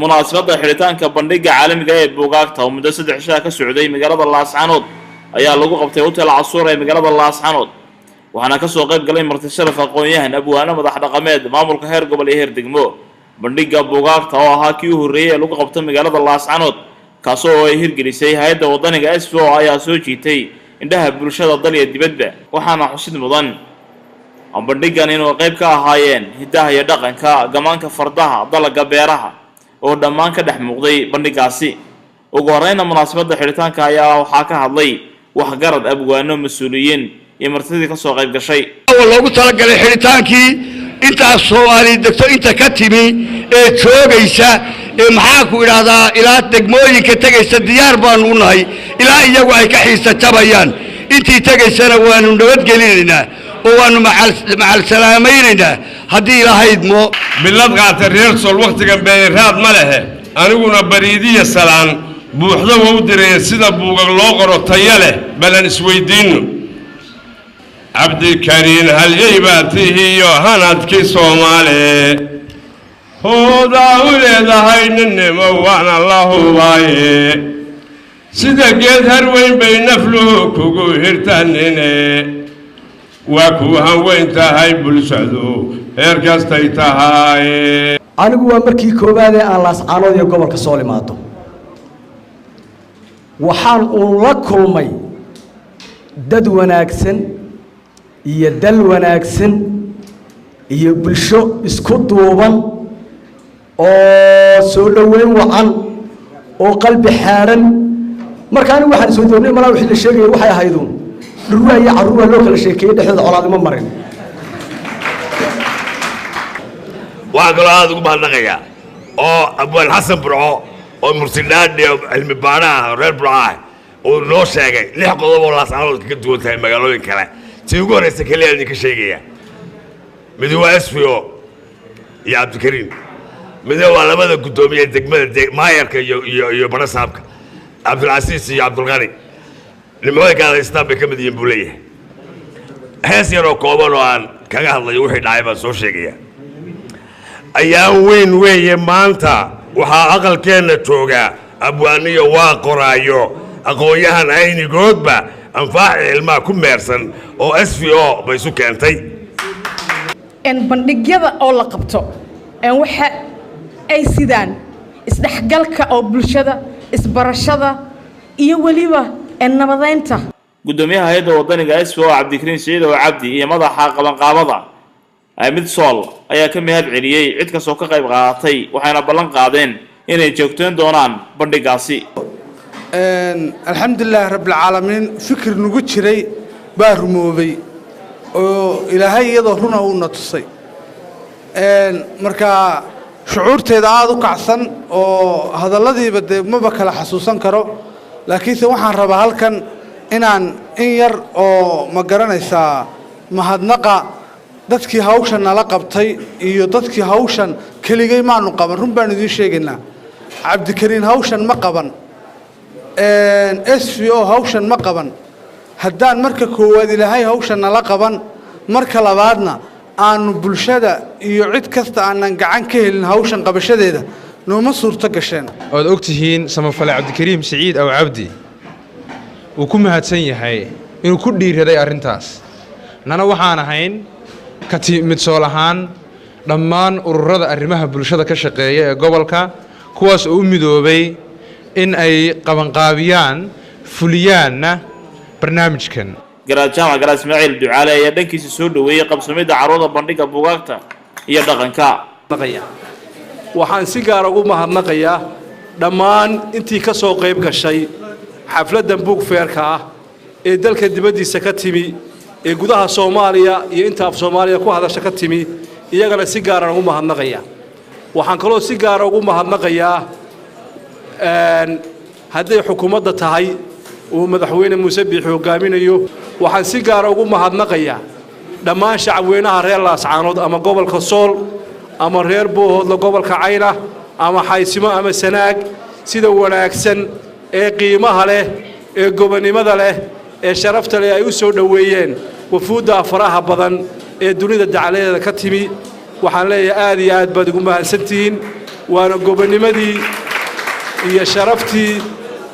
Munaasabadda xidhitaanka bandhigga caalamiga ee buugaagta oo muddo 3 cishaa ka socday magaalada Laascanood ayaa lagu qabtay Hotel Casuur ee magaalada Laascanood, waxaana kasoo qayb galay marti sharaf, aqoon-yahan, abwaano, madax dhaqameed, maamulka heer gobol iyo heer degmo. Bandhigga buugaagta oo ahaa kii u horreeyey ee lagu qabto magaalada Laascanood, kaasoo oo ay hirgelisay hay-adda wadaniga SVO, ayaa soo jiitay indhaha bulshada dal iyo dibadba. Waxaana xusid mudan bandhiggan inuu qayb ka ahaayeen hiddaha iyo dhaqanka, gamaanka fardaha, dalaga beeraha oo dhammaan ka dhex muuqday bandhiggaasi. Ugu horeyna munaasabadda xidhitaanka ayaa waxaa ka hadlay waxgarad, abwaano, mas-uuliyiin iyo martidii kasoo qayb gashay. Loogu talagalay xidhitaankii intaas Soomaali degto, inta ka timi ee joogaysa ee, maxaa ku idhaahdaa, ilaa degmooyinka tegaysa diyaar baanu u nahay, ilaa iyagu ay ka xiisa jabayaan. Intii tegaysana waanu nabadgelinaynaa oo waanu macalsalaamaynaynaa haddii Ilaahaydmo. Bilad qaata reer Sool wakhtigan beeraad ma lehe, aniguna bariidiya salaan buuxda wa u diraya. Sida buugag loo qoro taya leh balan isweyddiinno. Cabdikariin halyey baa tihiyo hanadkii Soomaale, hoodaa u leedahay ninnimo waana la hubaaye. Sida geed harweyn bay nafluhu kugu hirtanine, waa kuu hanweyn tahay bulshadu heer kastay tahay. Anigu waa markii koowaadee aan Laascaanood iyo gobolka Sool imaado. Waxaan uun la kulmay dad wanaagsan iyo dal wanaagsan iyo bulsho isku duuban oo soo dhoweyn wacan oo qalbi xaadhan. Marka anigu waxaan soo doornay malaa wixii la sheegaya waxay ahayduun dhurwaa iyo carruur waa loo kala sheekeeyey, dhexdooda colaadimo marin. Waxaan kaloo aada ugu mahadnaqayaa oo Abwaan Xasan Burco oo murtidhaadhi oo cilmi baadhaha reer Burco ah uu noo sheegay lix qodob oo Laascaanood kaga duwan tahay magaalooyin kale. Tii ugu horraysa keliya idinka sheegaya, midi waa SVO iyo Cabdikariim, midna waa labada guddoomiye degmada, maayarka iyo barasaabka, Cabdulcasiis iyo Cabdulqani. Nimcooyinka haystaan bay ka mid yihiin buu leeyahay. Hees yaroo kooban oo aan kaga hadlayo wixii dhacay baan soo sheegaya. Ayaan weyn weeye maanta, waxaa aqalkeenna jooga abwaaniyo waa qoraayo, aqoon-yahan aynigoodba anfaaci cilmaha ku meersan oo SVO bay isu keentay. Bandhigyada oo la qabto waxa ay sidaan isdhexgalka oo bulshada, isbarashada iyo weliba nabadeynta. Guddoomiyaha hay-adda wadaniga SVO, Cabdikariin Siciid oo Cabdi, iyo madaxa qabanqaabada Mid Sool ayaa ka mahad celiyey cid kastoo ka qayb qaadatay, waxayna ballan qaadeen inay joogteen doonaan bandhigaasi. Alxamdulilaahi rabbilcaalamiin, fikir nagu jiray baa rumoobay oo Ilaahay iyadoo runa uuna tusay. Marka shucuurteeda aada u kacsan oo hadalladiiba dee maba kala xasuusan karo, laakiinse waxaan rabaa halkan inaan in yar oo, ma garanaysaa, mahadnaqa dadkii hawshan nala qabtay iyo dadkii hawshan. Keligay maanu qaban, run baanu idiin sheegaynaa. Cabdikariin hawshan ma qaban, SVO hawshan ma qaban haddaan marka koowaad Ilaahay hawshan nala qaban, marka labaadna aanu bulshada iyo cid kasta aanan gacan ka helin hawshan qabashadeeda, nooma suurto gasheen. Oad og tihiin samafale Cabdikariim Siciid Aw Cabdi uu ku mahadsan yahay inuu ku dhiiraday arrintaas. Nana waxaan ahayn ka Midsool ahaan dhammaan ururada arrimaha bulshada ka shaqeeya ee gobolka, kuwaas oo u midoobay in ay qabanqaabiyaan, fuliyaanna barnaamijkan. Garaad Jaamac Garaad Ismaaciil Ducaale ayaa dhankiisa soo dhoweeyey qabsamidda carwada bandhigga buugaagta iyo dhaqanka. Waxaan si gaara ugu mahadnaqayaa dhammaan intii ka soo qayb gashay xafladdan book fairka ah ee dalka dibaddiisa ka timi, ee gudaha Soomaaliya iyo inta af Soomaaliya ku hadasha ka timi, iyagana si gaaraan ugu mahadnaqayaa. Waxaan kaloo si gaara ugu mahadnaqayaa, hadday xukuumadda tahay uu Madaxweyne Muuse Biixi hogaaminayo, waxaan si gaara ugu mahadnaqayaa dhammaan shacabweynaha reer Laascaanood ama gobolka Sool ama reer Buuhoodla, gobolka Cayna ama Xaysimo ama Sanaag, sida wanaagsan ee qiimaha leh ee gobonnimada leh ee sharafta leh ay u soo dhoweeyeen wafuudda faraha badan ee dunida dacaladeeda ka timi. Waxaan leeyahay aad iyo aad baad ugu mahadsantihiin. Waana gobonnimadii iyo sharaftii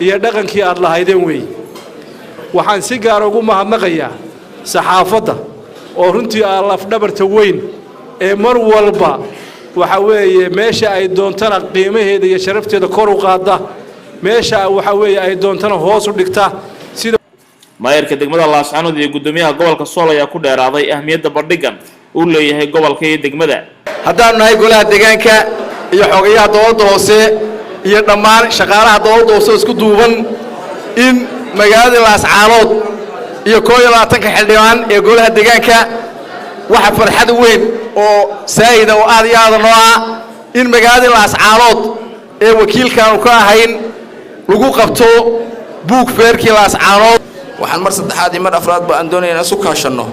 iyo dhaqankii aad lahaydeen weeye. Waxaan si gaara ugu mahadnaqayaa saxaafadda oo runtii ah lafdhabarta weyn ee mar walba waxa weeye meesha ay doontana qiimaheeda iyo sharafteeda kor u qaadda, meesha waxa weeye ay doontana hoos u dhigta sida. Maayarka degmada Laascanood iyo guddoomiyaha gobolka Sool ayaa ku dheeraaday ahmiyadda bandhigan uu leeyahay gobolka iyo degmada. Haddaanu nahay golaha deegaanka iyo xogayaha dowladda hoose iyo dhammaan shaqaalaha dowladda hoose isku duuban, in magaaladii Laascaanood iyo 21-ka xildhibaan ee golaha deegaanka, waxa farxad weyn oo saa'ida oo aad iyo aada noo ah in magaaladii Laascaanood ee wakiilkaanu ka ahayn lagu qabto buug fairkii Laascaanood. Waxaan mar saddexaad iyo mar afraadba aan doonaya inaan isu kaashanno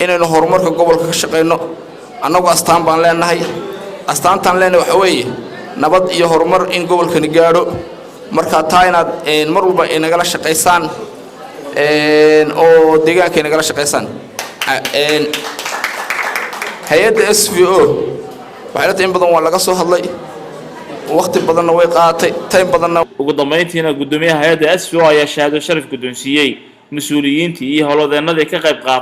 inaynu horumarka gobolka ka shaqayno. Annagu astaan baan leenahay. Astaantaan leenahay waxa weeye nabad iyo horumar in gobolkani gaadho. Marka taa inaad mar walba inagala shaqaysaan oo deegaanka inagala shaqaysaan. Hay-adda SVO waxay la tahay in badan waa laga soo hadlay, wakhti badanna way qaadatay, time badanna. Ugu dambayntiina, guddoomiyaha hay-adda SVO ayaa shahaado sharaf guddoonsiiyey mas-uuliyiintii iyo howlwadeennadii ka qayb qaatay.